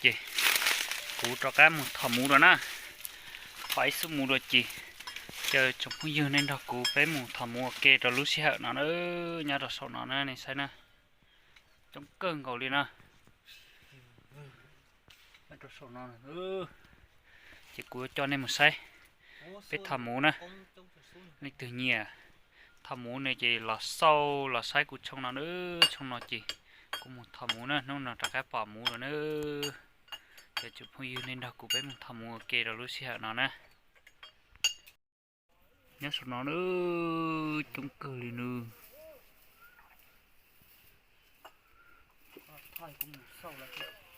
Ces kuv rov qab mus thom muv dua na, thom ib xub muv dua ces caw tsoom phooj ywg nej nrog kuv peb mus thom muv ua ke rau lub sij hawm no na. Nyob rau saum no na nej saib na, coob kawg nkaus li na. Rau saum no, ces kuv coj nej mus saib peb thom muv na. Leej twg nyiam thom muv ne ces los xauj los saib kuv tshooj no na, tshooj no ces kuv mus thom muv na, hnub no rov qab pom muv lawm na. Ces tsoom phooj ywg nej nrog kuv peb mus thom muv ua ke rau lub sij hawm no na. Nyob saum no na, coob kawg li na.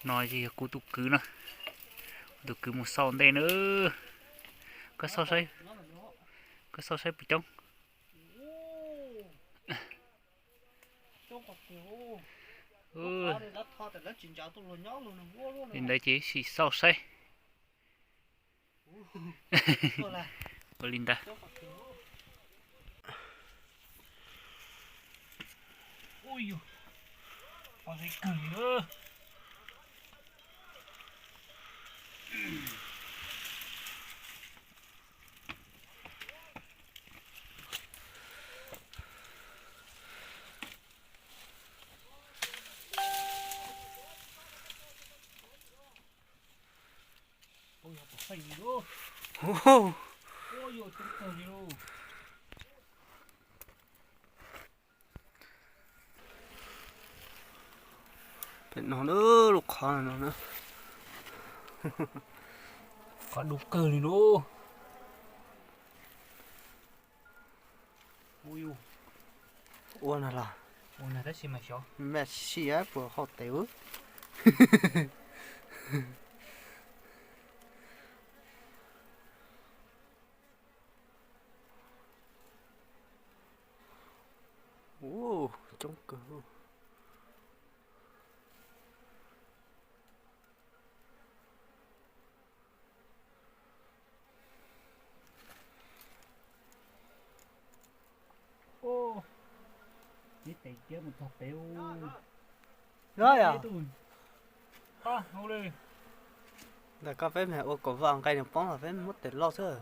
No yog kuv tus kwv na, kuv tus kwv mus xauj ntej na. Koj xauj saib, koj xauj saib puas coob. Li ntawd ces sim xauj saib. Ua li ntawd. Pem no na, lub qhov no na, qhov dub kawg li na. Ua no los, tab sis mas xyov, maj sij puas hau tes. Ua coob kawg. Yog yog. Ntawm koj peb me ua kom vam nqe nws poob los peb muab tes loj xwb.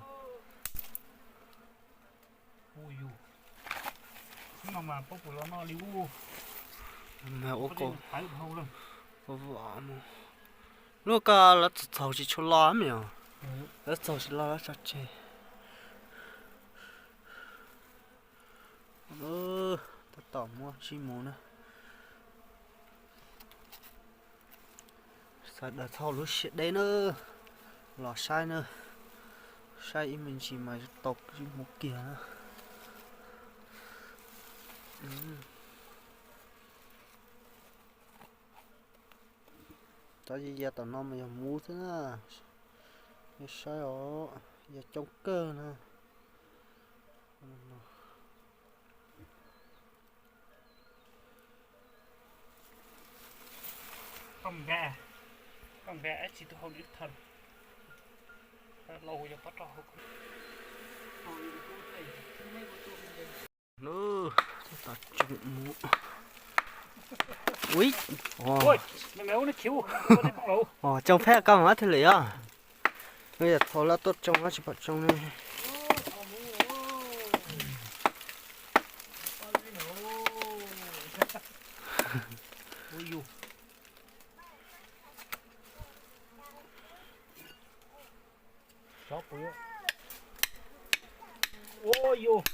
Lub ko lawv txaug txaug tsis tshua los me os. Lawv txaug tsis los lawv tso tseg. Tab tom muab sib mus na. Sawv daws txhob lub siab deb na, los saib na, saib ib me ntsis mas tau sib mus kiag na. Cov ya tom no mas yog muv xwb na, nej saib os, ya coob kawg na. Lub, tab tom tseem mus. Ui, tsoo pheb koj mas thiaj li os. Yog txhaum lawv tuaj tsoo tsis pom tsoo ne. Ua yus,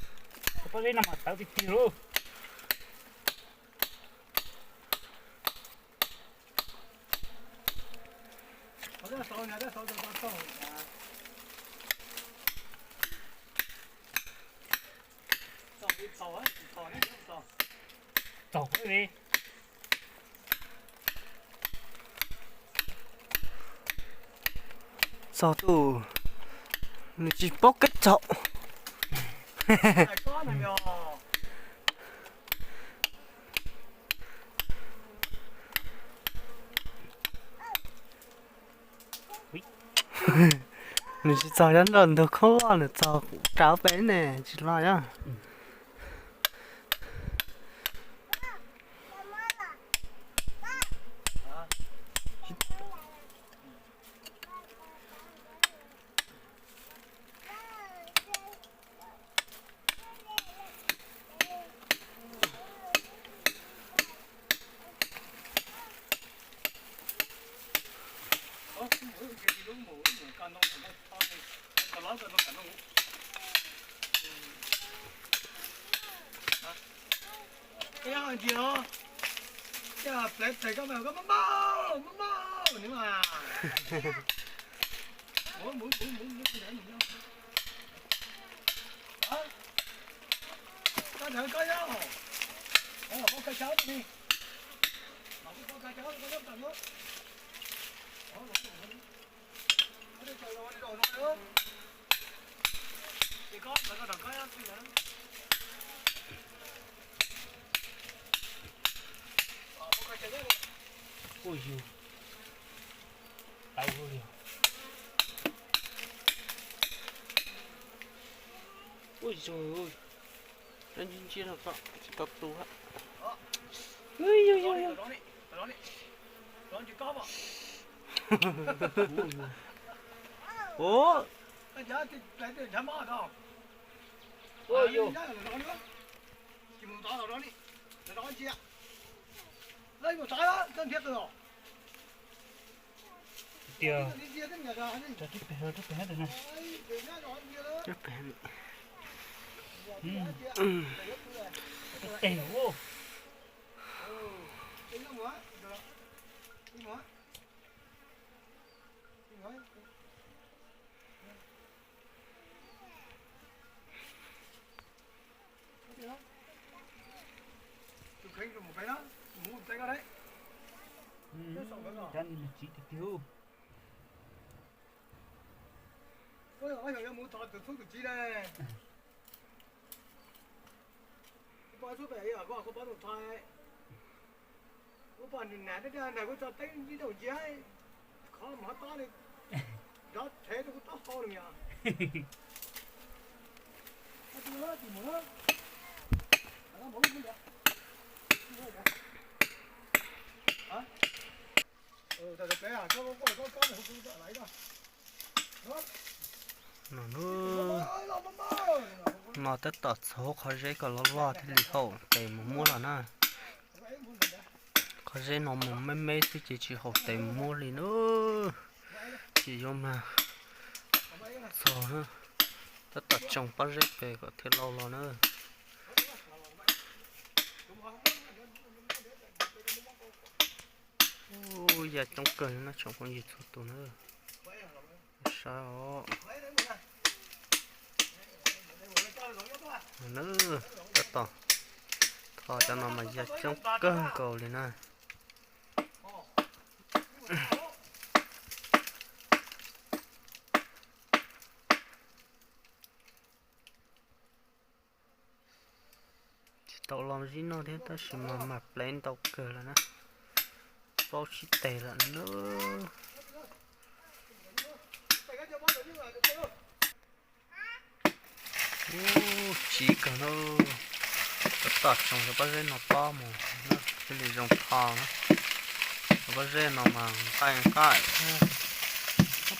pob zeb no mas tawv tiag tiag lauj. Txaug li. Txog tus, nws tsis paub kev txog. Nws tsis txog nyob nram ntug khoob loj, nws txog rau pem ne, tsis loj yog. Ua yus tau li. Ua yus, ntsia ntsia no kom tsis tau tu hab. Ua yus yus yus. Ua yus. Tiag. Rau tib pem, rau tib pem na. Tib pem. Cov ni nws txiv tiag tiag. Kuv pom txhua pem, kuv pom tus thoi, kuv pom nws nam dab dab ntawd kuv tso teeb ib zaug ntsia, qhov mus hov tob li, nrov rhev rau kuv taub hau li yog. No, no tab tom txhob qhov zeb kom loj loj thiaj li haum tes mus muab los na. Qhov zeb no mus me me xwb ces tsis haum tes mus muab li na. Ces yuav mag txog na, tab tom tsoo pob zeb pem kom thiaj lauj los na. Ub, ya coob kawg no tsoom phooj ywg txhua tus na. Saib os. Tab tom tho cov no mas ya coob kawg nkaus li na. Tsis tau los zib noj thiab tab sis mas mam plev ntau kawg lawm na. Plaub tsib teg lawm na. Ub, tsiv kawg na. Tab tom tsoo cov pob zeb no pob mus na thiaj li zoo tho na. Cov pob zeb no mas nqaij nqaij,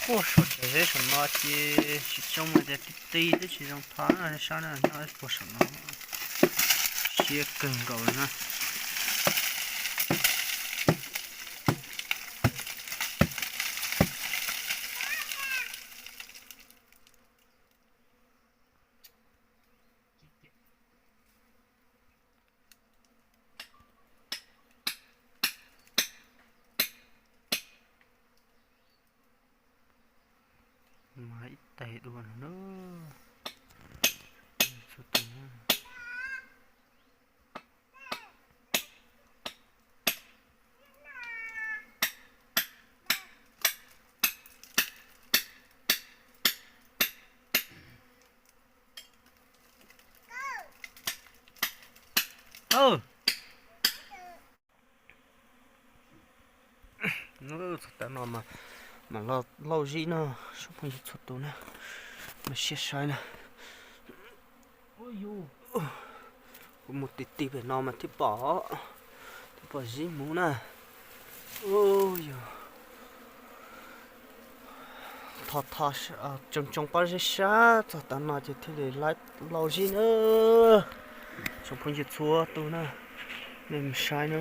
puag saum tsev zeb saum no ces tsis tsoo mas ces ti ti twb tsis zoo tho na, sab na nyob puag saum no. Siab kawg nkaus li na. Mas ib tais dua no na. Txog tav no mas lauj zib no, tsoom phooj ywg txhua tus na, mas siab saib na. Kuv mus ti ti pem no mas thiaj pom, thiaj pom zib mus na. Ub, yog tho tho, tsoo tsoo pob zeb sab txog tav no ces thiaj li lauj zib na. Tsoom phooj ywg txhua tus na, nej mus saib na,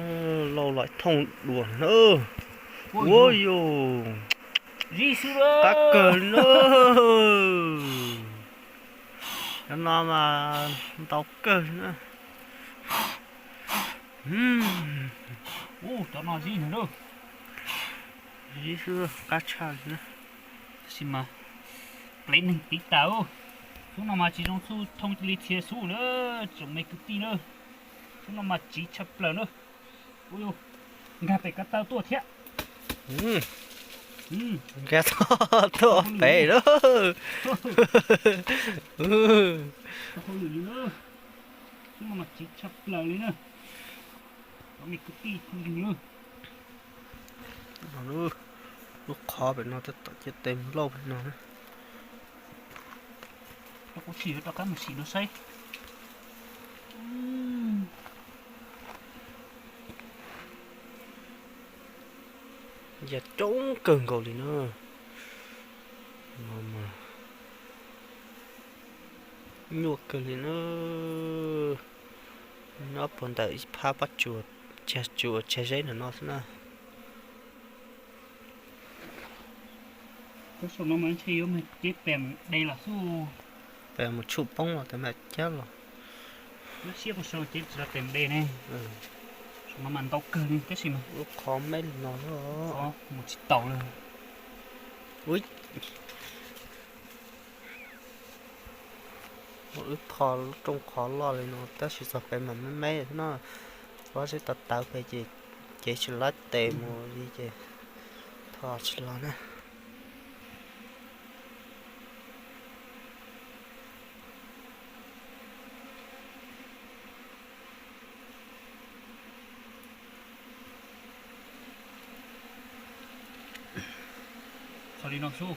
lauj los thooj dua na. Ua yus, Zib xwb, qab kawg li na. Cov no mas ntau kawg li na. Ub, cov no zib heev na. Zib xwb, qab tshaj li na. Tab sis mas plev neeg tiv tas. Xub no mas tsis zoo xub, thooj cia li txhia xub na, tsoom me kwv tij na. Xub no mas tsiv tshaj plaws na. Ua, nkag pem ko taw tuaj thiab. Nkag tuaj pem na. Xub no mas tsiv tshaj plaws li na. Cov me kwv tij phooj ywg na. Lub qhov pem no tab tom cia tes mus lauj pem no. Kuv tsis yuav rov qab mus sim dua saib. Yam coob kawg nkaus li na. Nyuaj kawg li na. Nyob puag ntawm ib phab pob tsuas, tsag tsuas tsag zeb ntawm no xwb na. Cov saum no mas ntshe yuav mag cev pem mus de los xwb. Pem mus tshum poob los tas mam cab los. Nyob siab puag saum ces tsis los pem mus de ne. Saum no mas ntau kawg li tab sis mas lub qhov meb li no mus tsis taus li. Ua, wb tho rooj qhov loj li no tab sis txog pem mas meb meb xwb na. Pob zeb tawv tawv pem ces cev tsis laib tes mus li ces tho tsis los na. Qhov li no xwb.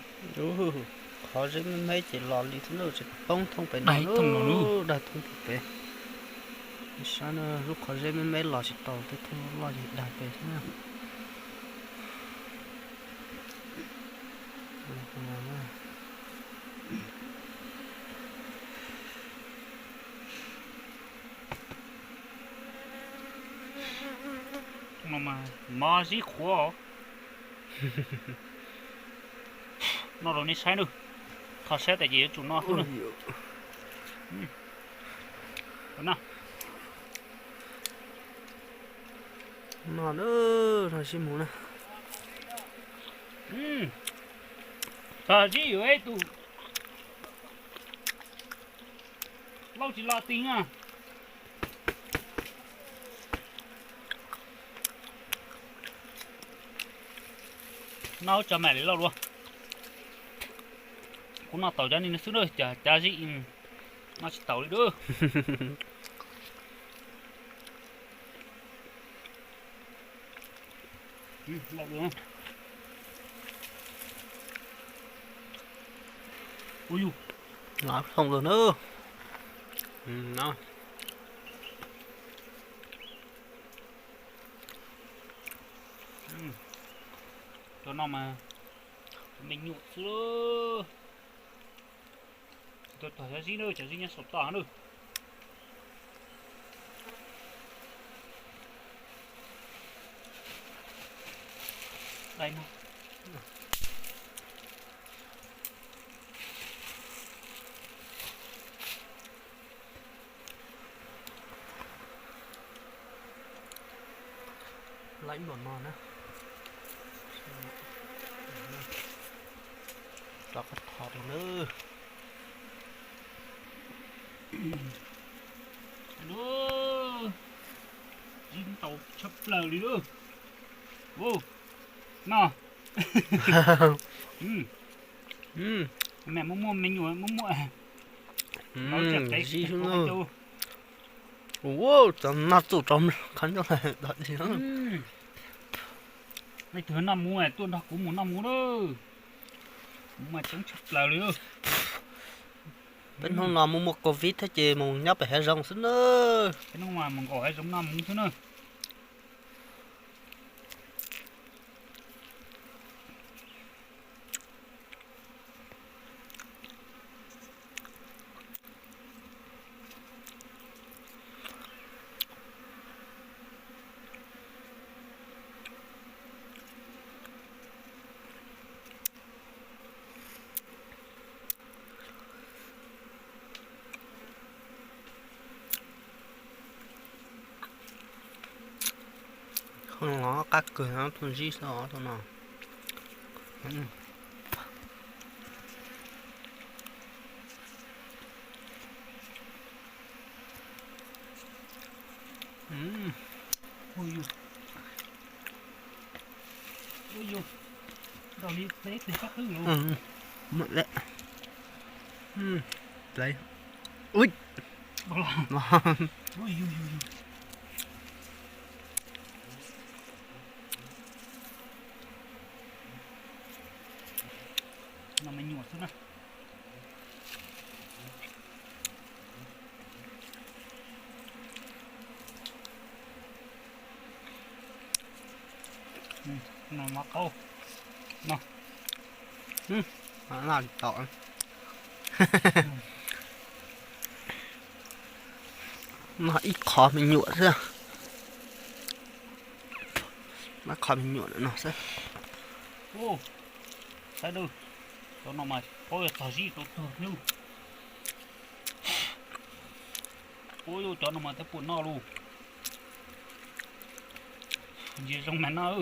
Qhov zeb meb meb ces los li xwb na, tsis poob thooj pem no, dag thooj pem. Saib na, lub qhov zeb meb meb los tsis tau, tej thooj loj ces dag pem xwb na. No mas mov zib qhuav. Noj rau nej saib nawb. Kho siab tas ces yuav tsum noj xwb nawb. Noj nawb, noj sib mus na. Tag zib yuav ib tug lauj tsis los ti na. Noj ua tsaug mam li lauj dua. Kuv noj tau cov ni xwb na, cov zib noj tsis taus li dua. Lauj dua. Ua yus, noj hloov lawm na. Cov no mas me nyuam xwb. Tsis tau tom cov zib na, cov zib nyob saum toj na. Dai no. Laib npaum no na. Rov qab thov rau nawb. Zib ntau tshaj plaws li lawm. Ua, no. Mem muaj muaj me nyuam muaj muaj. Zib no. Ua, cov no txuj rau qhov ncauj dog dig. Leej twg noj mus tuaj nrog kuv mus noj mus lawm. Mus mas coob tshaj plaws li. Peb hnub no mus muaj covid thiab ces mus nyob pem hav zoov xwb na. Peb hnub mas mus nkaum hav zoov noj mus xwb na. qab kawg no, tuaj ntsib xwb os, tuaj no. No me nyuam xwb na. No mov qaub no. Tom no ib qho me nyuam xwb. Mab qho me nyuam no xwb. Saib, cov no mas paub yog txog zib rau tuag hnub. Ua cov no mas tej puas noj lauj. Ntsia zoo mas noj.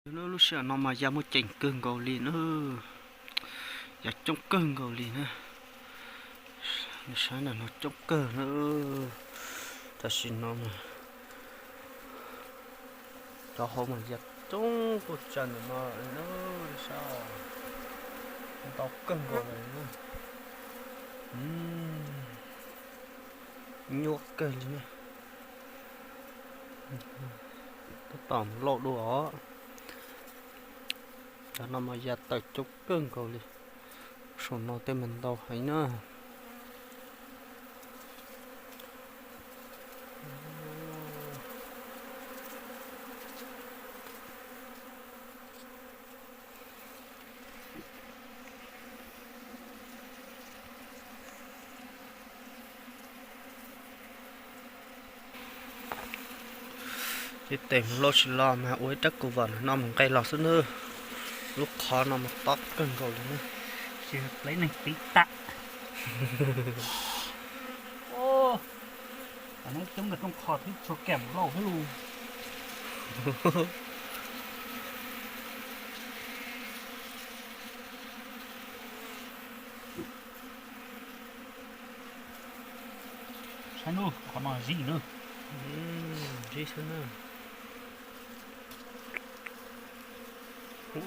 Lub sij hawm no mas ya muaj ceem kawg nkaus li na, ya coob kawg nkaus li na. Saib ntawm no coob kawg na. Tam sim no mas cov hauv mas ya coob pes tsawg ntawm no li na, saib, ntau kawg nkaus li na. Nyuaj kawg li na. Tab tom loj dua os. Cov no mas ya tawm coob kawg nkaus li. Saum no tej mas ntau heev na. Ces tes mus lauj tsis los mas ua ib rab kaus vam no mus nqe los xwb nawb. Lub qhov no mas tob kawg nkaus li na. Tsis plev neeg tiv tam. Coob ntawm rooj qhov twb tshua kam mus lauj xwb lauj. Saib nawb, qhov no zib nawb. Zib xwb na. Kuv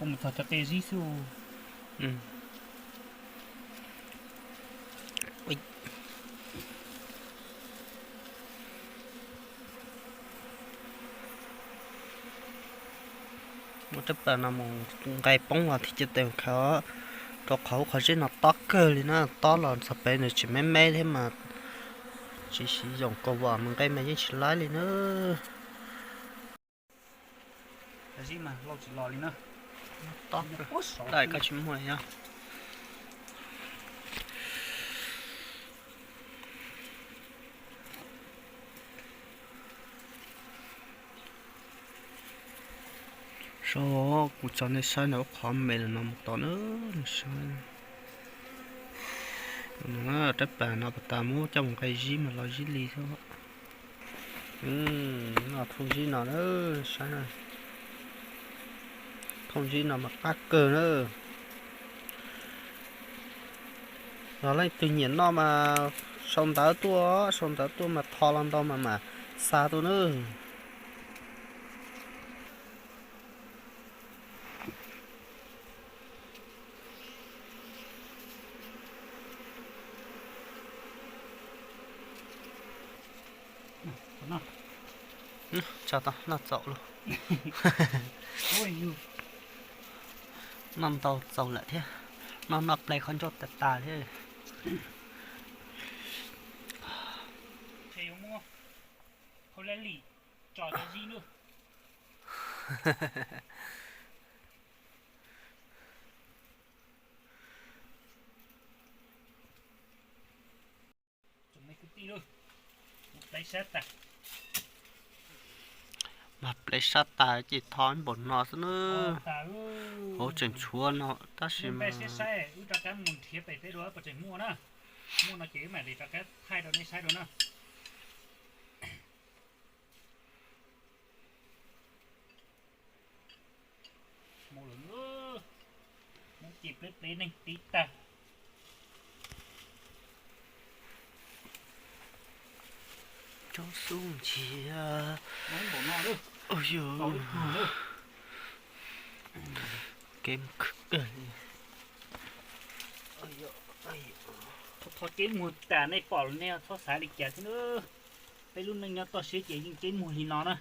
mus txog cov qe zib xwb. Muab rab plaws no mus nqe poob los thiaj cia tes khaws, rau qhov hauv qhov zeb no tob kawg li na, tob los txog pem nws tsis me me thiab mas tsis siv yoom kaus vam mus nqe mas yeej tsis laib li na. Tob, dai koj tsis muaj yog. Rau kuv tso nej saib ntawm qhov me los no mus tom na, saib. Rab pas no pas tas muab coj mus nqe zib mas los zib li xwb. Noj thooj zib no na, saib na. Thooj zib no mas qab kawg na. Yog leej twg nyiam noj mas sau ntawv tuaj, sau ntawv tuaj mas tho los ntau mas mam xa tuaj na. Tso tau noj txaus lauj. Noj ntau txaus lawm thiab. Noj noj ple qhov ncauj tas tas thiab. Mas plev sab tas ces tho npaum no xwb na. Hauv tseem tshuav no tab sis mas Ces plev plev neeg tiv tag. Tsob xub ntshiab. Kev mus khwv kawg li. Tho kev muag tas nej pom nej txhob xav li cas thiab na. Peb lub neej nyob toj siab ces yeej kev muag li no na.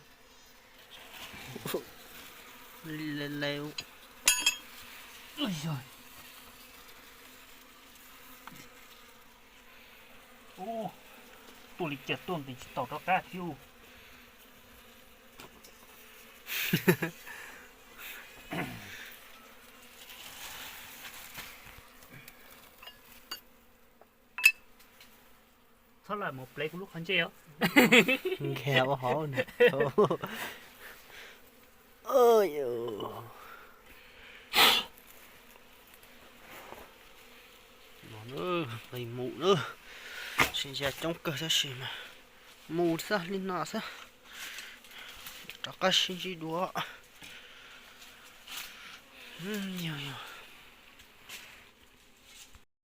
Tuaj li cas tuaj nqis tsis tau rov qab thiab. Txhob lam mus plev kuv lub qhov ntsej os. Nkag ua hauv na. Nqis mus na, sib ntsia coob kawg tab sis mas mus xwb li no xwb. Rov qab sib ntsib dua. Yog yog